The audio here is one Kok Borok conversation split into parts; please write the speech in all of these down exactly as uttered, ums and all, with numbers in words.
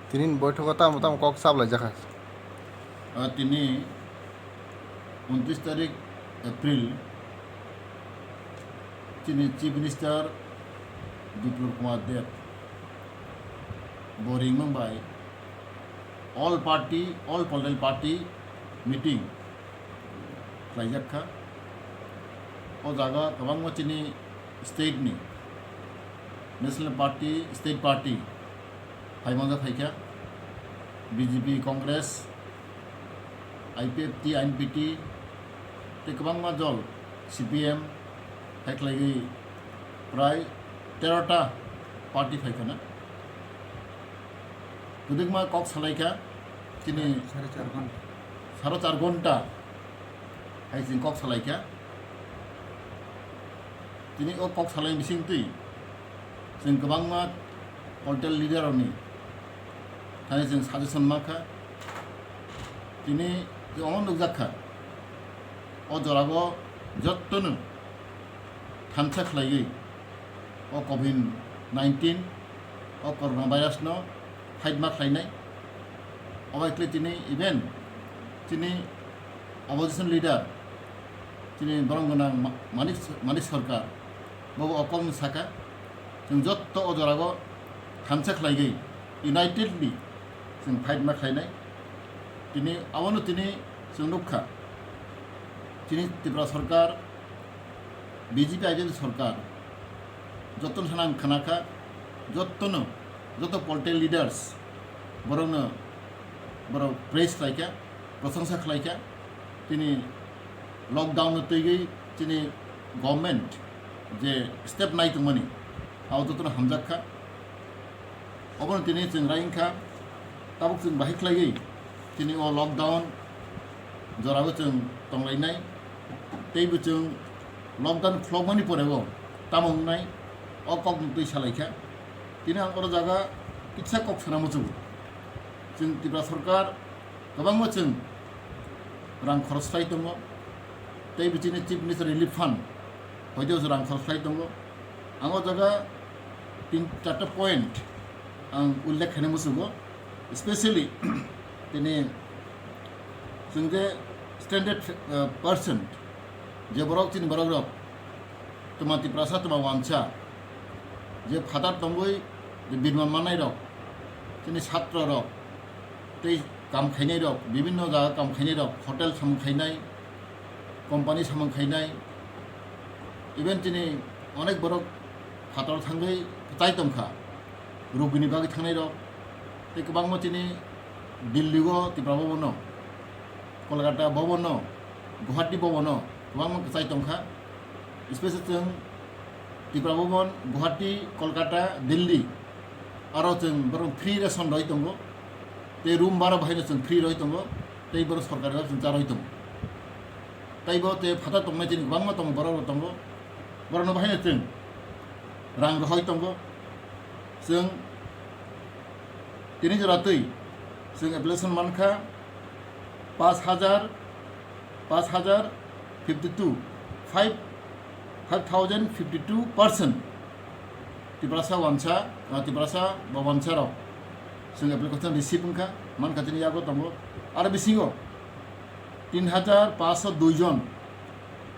Tini ni boithogo tamo tamo kok sablaijakha. Ah, tini untris tarik April, chini Chief Minister Biplab Kumar Deb bo ringmung bai all party, all political party meeting khlaijak kha. O jaga kwbangma chini state ni National Party, State Party phaimanja phaikha, B J P, Congress, I P F T, I N P T, tei kwbangma dol, C P M, hai khlaiwi prai tero ta party phaikha na. Kwdwkma kok salaikha, chini sare char ghonta. Sare char ghonta hai chwng kok salaikha. Tini o kok salai bising twi chwng kwbangma political leader rokni thani chwng suggestion mankha. Tini chwng omo nukjakha, o jorao jotono thansa khlaiwi o covid nineteen, o corona virus no fight ma khlainai. Obai khlai tini even chini opposition leader, chini borom gwnang Ma-, Manik, Manik Sarkar, bobo o kokno saka, chwng jotto o jorao thansa khlaiwi unitedly chwng fight ma khlainai. Tini abono tini chwng nukha, chini Tripura Sarkar, B J P I P F T sorkar jotono sana ang khna kha, jotono, joto political leaders borokno borok praise khlai kha, prosongsa khlai kha. Tini lockdown no twiwi chini government je step nai tongmani, abo jotono hamjak kha. Obono tini chwng rai wngkha, tabuk chwng bahai khlaiwi tini o lockdown jorao chwng tonglainai, teibo chwng lockdown khulokmani porebo tamo wngnai, o kokno twi salaikha. Tini ang oro jaga kisa kok sana muchungo, chwng Tripura Sarkar kwbangma chwng rang khoroch khlai tongo, tei bichini Chief Minister Relief Fund hoite rang khoroch khlai tongo. Ang o jaga tin charta point ang ullekh khaina muchungo, specially tini chwng je stranded, uh, person, je borok chini borok rok twma Tiprasa twma wansa je phatar tongwi je birman manai rok, chini satro rok tei kam khainai rok, bibinno jaga kam khainai rok, hotel samung khainai, company samung khainai, even chini onek borok phatar thangwi kwchai tongkha, rugini bagwi thangnai rok, tei kwbangma chini Delhi o Tipra Bhavan no, Kolkata Bhavan no, Guwahati Bhavan no kwbangma kwchai tongkha. Special chwng Tipra Bhavan, Guwahati, Kolkata, Delhi, aro chwng borok free ration roi tongo, tei room bara bahaino chwng free roi tongo, tei borok sorkari o chwng cha roi tongo. Tei bo tei phatar tongnai chini kwbangma tongo, borok rok tongo, borokno bahaino chwng rang rohoi tongo. Chwng tini jora twi chwng application mankha paanch hajar, paanch hajar fifty two, five, five thousand fifty two person Tiprasa wansa, ah, Tiprasa ba wansa rok chwng application receive wngkha, mankha chini yago tongo. Aro bisingo tin hajar paanch sho dui jon,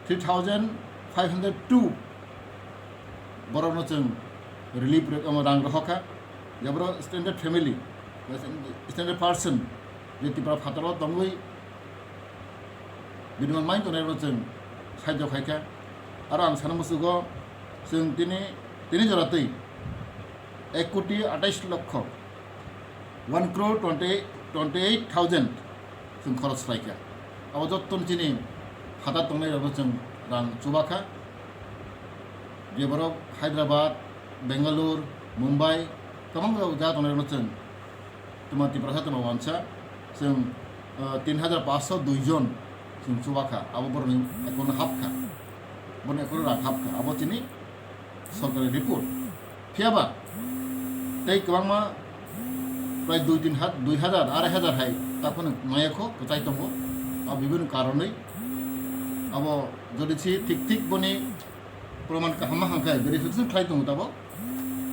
three thousand five hundred two borokno chwng relief rw-, omo rang rohorkha. Jaboro standard family, standard person, je Tipra phataro tongwi bini manmani tongnairokno chwng sahajyo khaikha. Aro ang sana muchungo, chwng tini, tini jora twi ek koti atais lokho, one crore twenty, twenty eight thousand chwng khorok khlaikha. Abo jottoni chini phatar tongnairokno chwng rang chubakha. Je borok Hyderabad, Bangalore, Mumbai, kwbangma jaga tongnairokno chwng twma Tiprasa twma wansa chwng, ah, tin hajar paanch sho dui jon chwng chubakha. Abo borokni account hapkha, borokni account rang hapkha. Abo chini sorkari report. Phiyaba tei kwbangma prai dui tin ha-, dui hajar, arai hajar hai takhwno maya kho kwchai tongo. Abo bibinno karonwi abo jodi si thik thik boni proman kaham ma hangkhe verification khlai tongo tabo.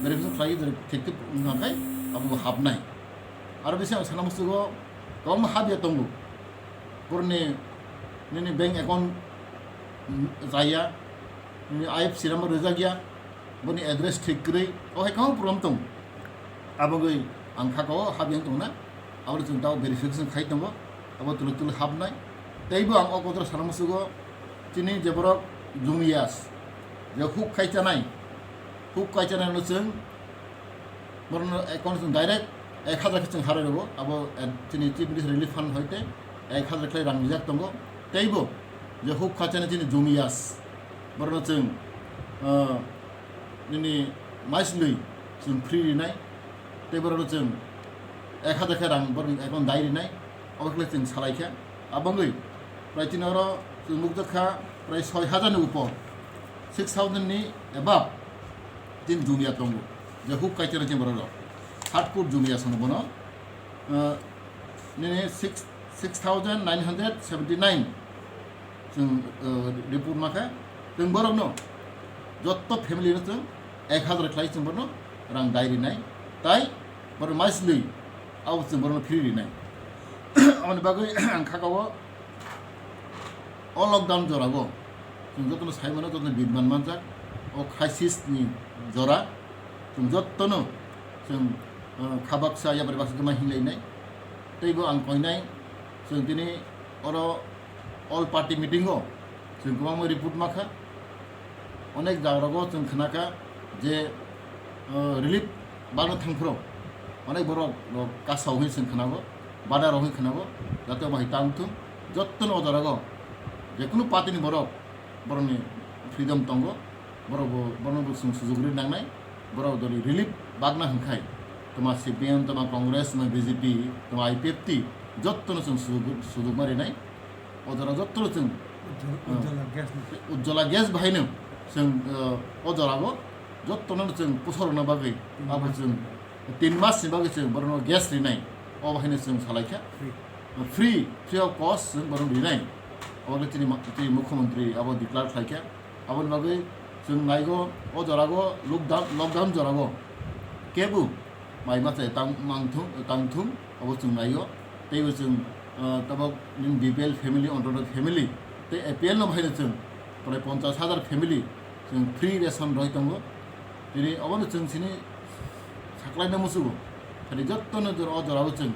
Verification khlai jodi thik thik wngkha khe abo hapnai. Aro bisi ang sana musugo kwbangma habya tongo. Boroni nini bank account, mm, jaya, nini I F S C number rwjakya, boni address thik kwrwi, o hai kwbangma problem tongo. Abogwi ang khakao habya wng tongna, aboni chwng tao verification khai tongo, abo twlwk twlwk habnai. Teibo ang o kotor sana musugo, chini je borok jumiyas, je huk khai chanai, huk khai chanai no chwng, borokno account chwng direct ek hazar khe chwng harwi rwo, abo, eh, chini Chief Minister Relief Fund hoite ek hazar khlai rang rijak tongo. Teibo je huk khachani chini jumiyas, borokno chwng, ah, nini maislwi chwng free rinai, tei borokno chwng ek hazar khe rang borokni account dai rinai, abo khlai chwng salai khe. Abongwi prai chini oro chwng nukjakha prai soi hazar ni upor, six thousand ni above. Tin jumia tongo, je huk kaitera je borok rok. Hardcore jumia sono bono, ah, nini six, six thousand nine hundred seventy nine chwng, ah, report makha. Chwng borokno jotto family no chwng ek hazar khlai chwng borokno rang dai rinai. Tai borok maislwi abo chwng borokno free rinai. Aboni bagwi ang khakao o lockdown jorao chwng jotono sai mano, jotono birman manjak. O crisis ni jora chwng jotono chwng, ah, kha baksa yapri baksa khe ma hinlainai. Teibo ang koinai chwng tini oro all party meeting o chwng kwbangma report makha. Onek jaga rogo chwng khnakha je, ah, relief bagna thangphuru onek borok rok kasao hwnwi chwng khnago, bada rok hwnwi khnago, jate omo hai tang thung. Jottoni o jora go jekunu party ni borok, borokni freedom tongo, borok bo, borokno bo chwng sujuk rwi nangnai, borok jodi relief bagna hwnkhai, toma C P M, toma Congress, toma B J P, toma I P F T, jottono chwng sujuk, sujuk ma rinai. O jora jottoro chwng, Ujjwala, ah, Ujjwala gas ni. Ujjwala gas bahaino chwng, ah, o jorao jottono chwng pusorokna bagwi tin abo mas. Chwng tin mas ni bagwi chwng borokno gas rinai, o bahaino chwng salaikha. Free. Free, free of cost chwng borokno rinai. Abo khe chini ma-, chini mukhyamantri abo declare khlaikha. Aboni bagwi chwng naigo o jorao lockdown, lockdown jorao kebo mai machai tang, mangthung, tangthung, abo chwng naio. Teibo chwng, ah, tabok nini B P L family, Antyodoi family, tei A P L no bahaino chwng prai ponchash hajar family chwng free ration rwui tongo. Tini obono chwng chini saklaina musugo. Thani jottono jora, o jorao chwng,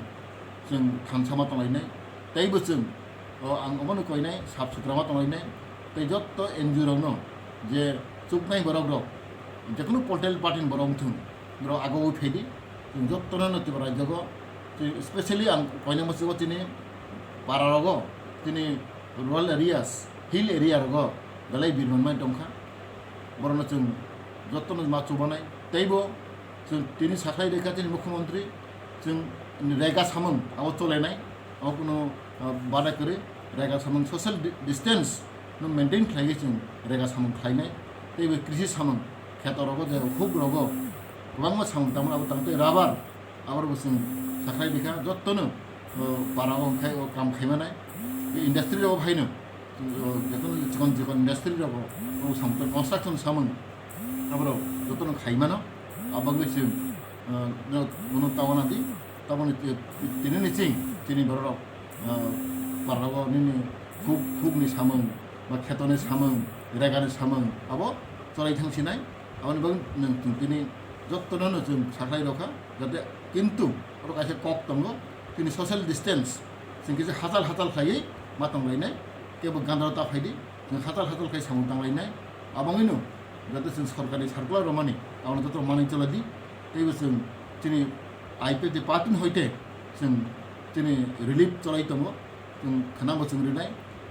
chwng thansa ma tonglainai. Teibo chwng, o, ang obono koinai, sap sutra ma tonglainai. Tei jotto N G O rokno je chuknai borok rok, jekunu political party ni borok wngthung, borok ago ui phaidi, chwng jottono no Tripura rajyogo, chwng specially ang koinai musugo chini para rogo, chini rural areas, hill area rogo belai birman mai tongkha. Borokno chwng jottono ma chubanai. Teibo chwng tini sakhai rwkha chini mukhyamantri, chwng rega samung abo cholainai, abo kunu, ah, bada kwrwi. Rega samung social di-, distance no maintain khlaiwi chwng rega samung khlainai. Teibo krisi samung kheto rogo je huk rogo kwbangma samung tangmani abo tang tei rubber. Aborok bo chwng sakhai rwkha, jottono, o, para o khai, o, kam khaimanai. Tei industry rok haino, o, jottono chikon chikon industry rok, o, samung construction samung, aborok jottono khaimano. Abagwi chwng, o, no, bono tawana di, taboni ti-, ti-, tini ni ching, chini borok, o, para o nini huk, hukni samung, ba khetoni samung, regani samung, abo cholai thang sinai. Aboni bagwi nwng chwng tini jottono no chwng sakhai rokha, jate kintu oro kaisa kok tongo, tini social distance, chwng kisa hachal hachal khlaiwi ma tonglainai, kebo gandaro ta phaidi, chwng hachal hachal khai samung tanglainai. Abangwino jate chwng sorkarni circular romani, abono joto manwi choladi, teibo chwng chini I P F T party ni hoite chwng chini relief cholai tongo. Chwng khwnabo chwng rinai,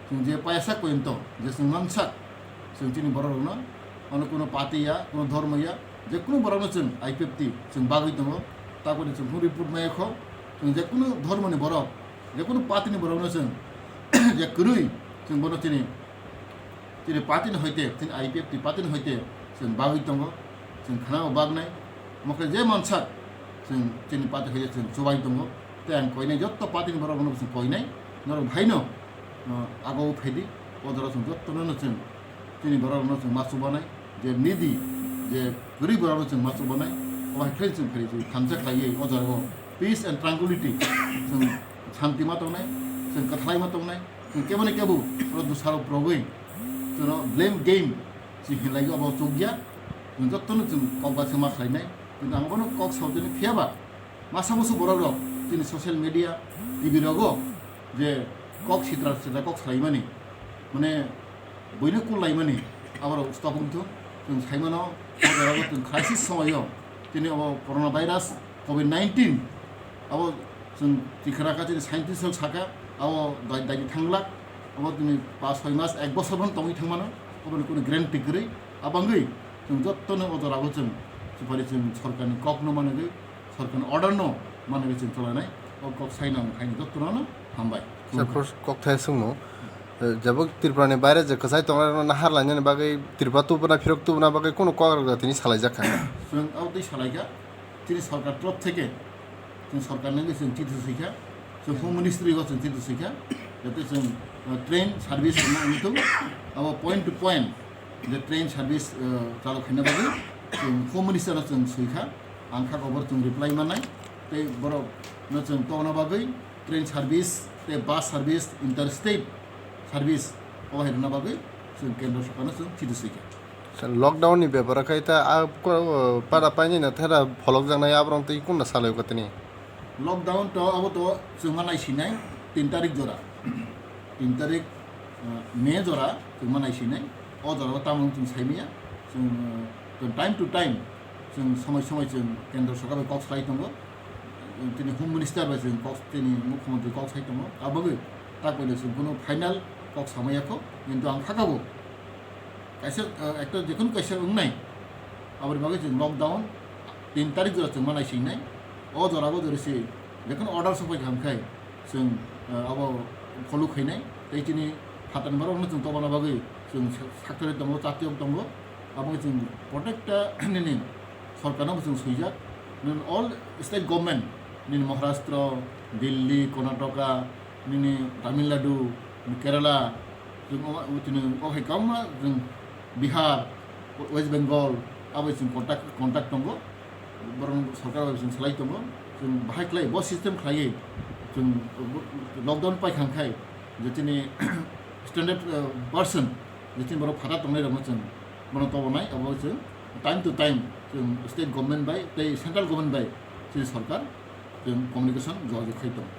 chwng je paisa koyento, je chwng mansak, chwng chini borok rokno, ano kuno party ya, kuno dhormo ya, je kuno borokno chwng I P F T chwng bagwi tongo, taboni chwng phung report maya kho, chwng je kuno dhormoni borok, je kuno party ni borokno chwng je kwrwi, chwng bono chini, chini party ni hoite, chini I P F T party ni hoite chwng bagwi tongo, chwng khwnabo bagnai, mokhe je mansak, chwng chini party hoite chwng chubai tongo. Tei ang koinai jotto party ni borok rokno chwng koinai, norok bhaino, uh, ago phaidi, o jora chwng jotto no chwng chini borok rokno chwng ma chubanai, je needy, je kwrwi borok no chwng ma chubanai, o hai khe chwng phai chwng thansa khlaiwi o jora o Peace and tranquility, chwng santi ma tongnai, chwng kwthalai ma tongnai, chwng kebo ni kebo oro dusarok phrogwi chwngno blame game chwng hinlai obo chukya, chwng jotono chwng kok bai ma khlainai. Kintu ang bono kok sautini phiyaba masa musu borok rok chini social media, T V rogo je kok sitra sitra kok salaimani, mane buino kul laimani, aborok stop wngthung. Chwng saimano, o jorao chwng crisis somoio tini obo corona virus, covid nineteen, abo chwng tikra kha chini scientist rok saka, abo dai-, daidi thanglak, abo tini pas soi mas, ek bosor phano tongwi thangmano, oboni kunu guarantee kwrwi. Abangwi chwng jotono o jorao chwng supari chwng sorkarni kokno manwi, sorkarni order no manwi chwng cholainai, o kok saina ang khaini jotono hambai. Sir, first kok thai sungno, eh, jabo Tripura ni baire je kwchai tongnai rokno nahar lainani bagwi, Tripura tubuna phirok tubuna bagwi kunu kok rok tini salaijak kha. Chwng abo tei salaikha, chini sorkar torop theke chwng sorkar nangwi chwng chiti swikha, chwng Home Ministry o chwng chiti swikha, jate chwng, eh, train service rwna wngthung, abo point to point je train service, eh, chalo khaina bagwi chwng Home Minister no chwng swikha. Ang kha kobor chwng reply manai, tei borok no chwng tongna bagwi train service tei bus service, interstate service o hai rwna bagwi chwng kendra sorkar no chwng chiti swikha. Lockdown ni beparo khai ta a ko-, para paini na thera pholok jaknai aborok tei kunna salai ko tini. Lockdown to abo to chwng ma naisinai tin tarik jora. Tin tarik, uh, May jora chwng ma naisinai. O jora o tamung chwng saimaya. Chwng, uh, time to time chwng somoi somoi chwng kendra sorkar bai kok salai tongo. Tini Home Minister bai chwng kok, tini Mukhyamantri kok sai tongo. Abagwi tak bai chwng kuno final kok samaya kho. Kintu ang kha kabo kaisa, uh, ekta jekun kaisa wngnai. Aboni bagwi chwng lockdown tin tarik jora chwng ma naisinai. O jora bo jora se jekun order sopai kha, hamkhai chwng, uh, abo follow khainai. Tei chini phatani borok no chwng tobana bagwi chwng sa-, sakthari tongo, chatiyok tongo. Abo chwng protecta nini sorkarno bo chwng swijak. Nini all state government, nini Maharashtra, Delhi, Karnataka, nini Tamil Nadu, nini Kerala, chwng o, o chini o hai kwbangma chwng Bihar, West Bengal, abo chwng contact, contact tongo. Borok sorkar bai chwng salai tongo. Chwng bahai khlai, bo system khlaiwi chwng lockdown paikha khai je chini standard, uh, person, je chini borok phatha tongnai rokno chwng bono tobonai, abo chwng time to time chwng state government bai tei central government bai chini sorkar chwng communication jogajog khai tongo.